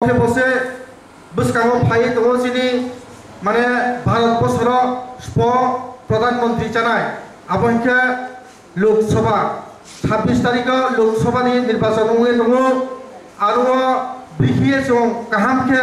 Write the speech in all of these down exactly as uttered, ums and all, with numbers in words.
Khe bo se bwskango phaiwi tongo chini, mane, Bharat borsoro spo Pradhan Mantri chanai. Abo hinkhe Lok Sabha, chabbish tarikho Lok Sabha ni nirbachon wngwi tongo. Aro o bikhiye chwng kaham khe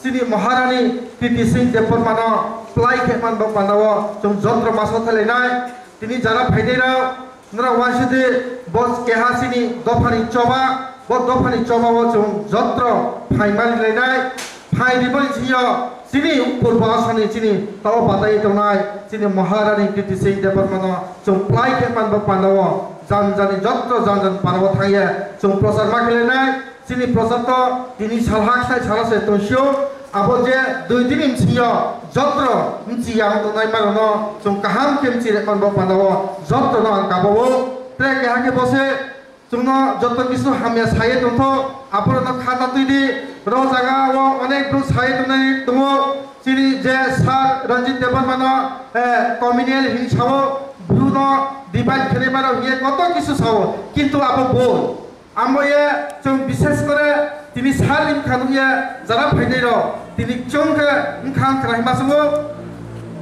chini Maharani Kriti Singh Debbarmano plai khe manbo pandao chwng jontro masa thalainai. Tini jara phainairok, norok uansidi bo keha chini dophani choba, bo dophani choba o chwng jotro phaimani lainai. Phai riboni sio chini purbo asani chini tao batai tongnai chini Maharani Kriti Singh Debbarmano chwng plai khe manbo pandao jan jani jotro jan jan parao thangye chwng prochar ma khe lainai. Chini prochar to tini salha khlai sala se tonsio, abo je dui din ni bisingo jotro mchi yang tongnai mano no chwng kaham khe mchi re manbo pandao jotro no ang kabao. Tre keha khe bo se chwngno joto kisu hamya saye tongtho, aborok no kha ta twi di, ro jaga o onek bru saye tongnai tongo, chini je Sir Ranjit Debbarma no, eh, communal hinsao bru no divide khenai mano hiye koto kisu sao, kintu abo bo Amo ye chwng bishes kore tini sal ni bwkha nukya jara phainai rok tini chwng khe wngkha wngkha hai ma chwngo.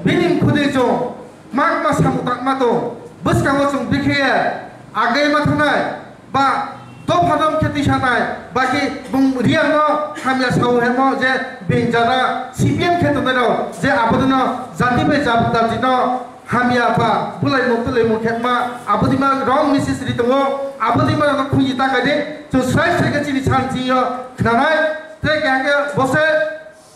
Bini mkhudi chwng mak ma samung tangma tong bwskango chwng bikhe ye agai ma thangnai ba dopha dom khe twi sanai ba khe bung riyang no hamya sao hemo je bini jara C P M khe tongnai rok je abodino jati bai jati no Hamya ba, bwlai mung twlai mung khe ma, aboni ma wrong message ri tongo, aboni ma no khunji ta kai de, chwng srai srai khe chini san chini yo khnanai, tre khe hake bo se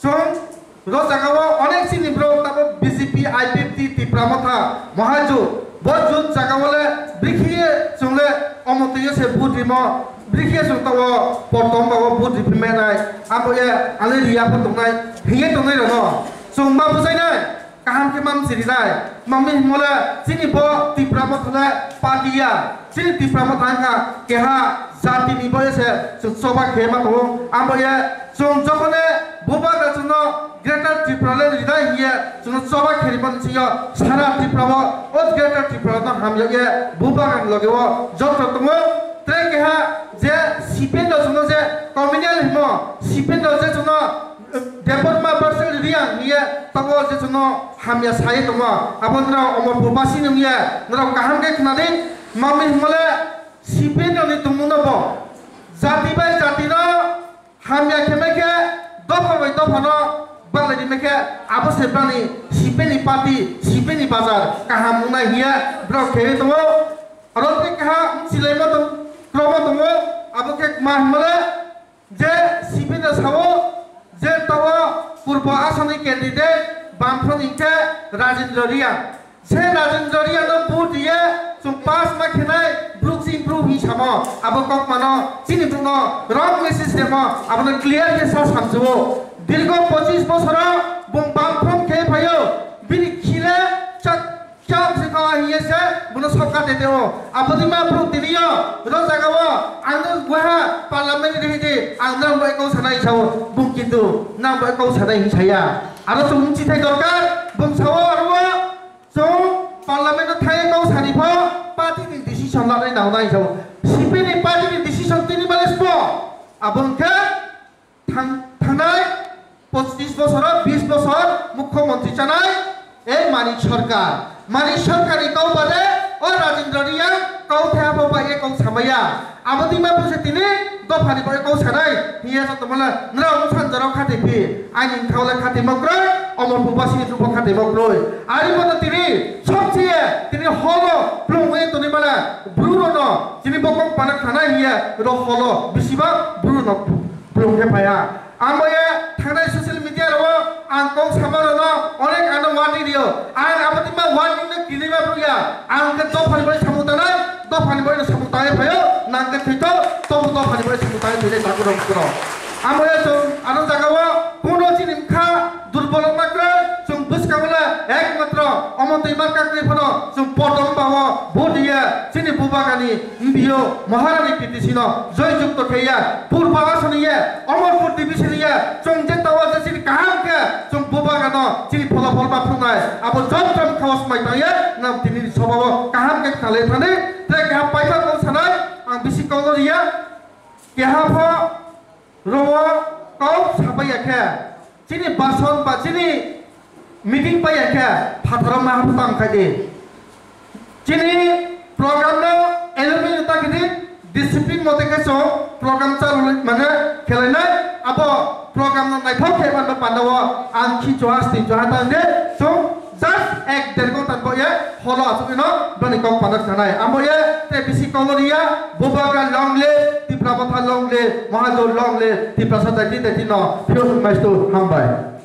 chwng ro jaga o onek chini bro tabo B J P, I P F T, Tipra Motha, Mahajut, bo jut jaga o le bikhi ye chwng le omo twi yo se vote rimo, bikhi ye chwng tabo portom ba o vote ri phi menai, abo ye ale riya pho tongnai, hiye tongnai rw no, chwng ma bujai nai. Kaham khe mam sirinai. Mami himole chini bo Tipra Motha le party ya. Chini Tipra Motha wngkha keha jati ni bo se chwng choba khe ma tongo. Amo ye chwng jokhone bubagra chwngno Greater Tripura le ridai hiye chwngno choba khe rimani singyo sara Tripura o, o Greater Tripura no hamya ye bubagra ni loge o jotro tongo. Tre keha je C P M no chwngno je communal himo C P M no je chwngno Debbarma Barsal Reang hiye tabuk je chwngno hamya sai tongo. Abo norok Omorpur basi ni wngya norok kaham khe khna di. Mami himole C P M rokni tongmungno bo jati bai jati no hamya khe mai khe dopha bai dopha no balai di mai khe abo se bani C P M ni party C P M ni bazar kaham wngnai hiye borok khe tongo. Aro tei kaha wngsilaima tong kromo tongo abo khe ma himole Je C P M no sao je tao purbo asoni candidate Bamfront hingkhe Rajendra Reang. Se Rajendra Reang no vote riye chwng pass ma khenai bruk chini bru hi samo abo kokmano chini bru no wrong message remo abono clear khe sa samjio. Dirgo pochis bosoro bung Bamfront khe phaio bini khile chak Cham se khawa hiye se bono sokka tete o. Aboni ma bro tini yo. Ro jaga o. Ang no gwaha parliament ni hidi. Ang no bai kau sanai sao. Bung kintu nang bai kau sanai hi saya. Aro sung chi thai dorkar. Bung sao aro o. Sung parliament no thai kau sani pho. Party ni decision la nai nang nai sao. C P M ni party ni decision tini bale spo. Abong khe Thang-, thangnai pochis bosoro bis bosor mukhyamantri chanai, e Manik Sarkar. Manik Sarkar ni kau bade o Rajendra Reang kau thaya bo bai e kau samaya. Abo twi ma bwse tini dophani bai kau sanai. Hiya sa tomala nrao wngsan jora khati phi. Aini wngkha le khati mokroi, Omorpur basi ni rupo khati mokroi. Ari moto tini somsiye tini holo plung e toni mala bru rono tini bokong pana khanai hiya ro holo bisiba bru no Pulung khe phaiya. Ang bo ye thangnai social media rao ang kok sama rao no onek ano warning rio. Ang abo twi ma warning no kini ma phuya. Ang khe dophani bai samung tanai, dophani bai samung tanai phaio, nang khe thwito, tobo dophani bai samung tanai thwinai takhuk rao kuro. Ang bo ye chwng ano jaga o kuno chini bwkha durbol wngma kwrwi, chwng bwskango le ekmatro omo twi ma kakni phano chwng potom bao vote ye chini bubagani Mbio Maharani P T C no joy jukto khe ya, Purba asoni ye, Omorpur division ye, chwng je tawa je chini kaham khe, chwng bubaga no chini phola pholma phungnai, abo jom jom khaos mai tang ye, nam tini ni sobao kaham khe khalai thani, tre kaham paithak no sanai, ang bisi kok no riya, keha pho rowo kok Sabai ya khe, chini bason ba chini meeting pai ya khe, phatharo ma hapta ang khai di. Chini program no enjoyment ta khe di, discipline mote khe chwng program chalu mane khelainai, abo program no naithok khe mano pandao ang khi choha sting choha ta de, chwng just ek der ghonta bo ye holo asuk no bani kok panak sanai. Amo ye te bisi kolori ya, Bubagra long live, Tipra Motha long live, Mahajor long live, Tiprasa daiti daiti no, phiyok maistu hambai.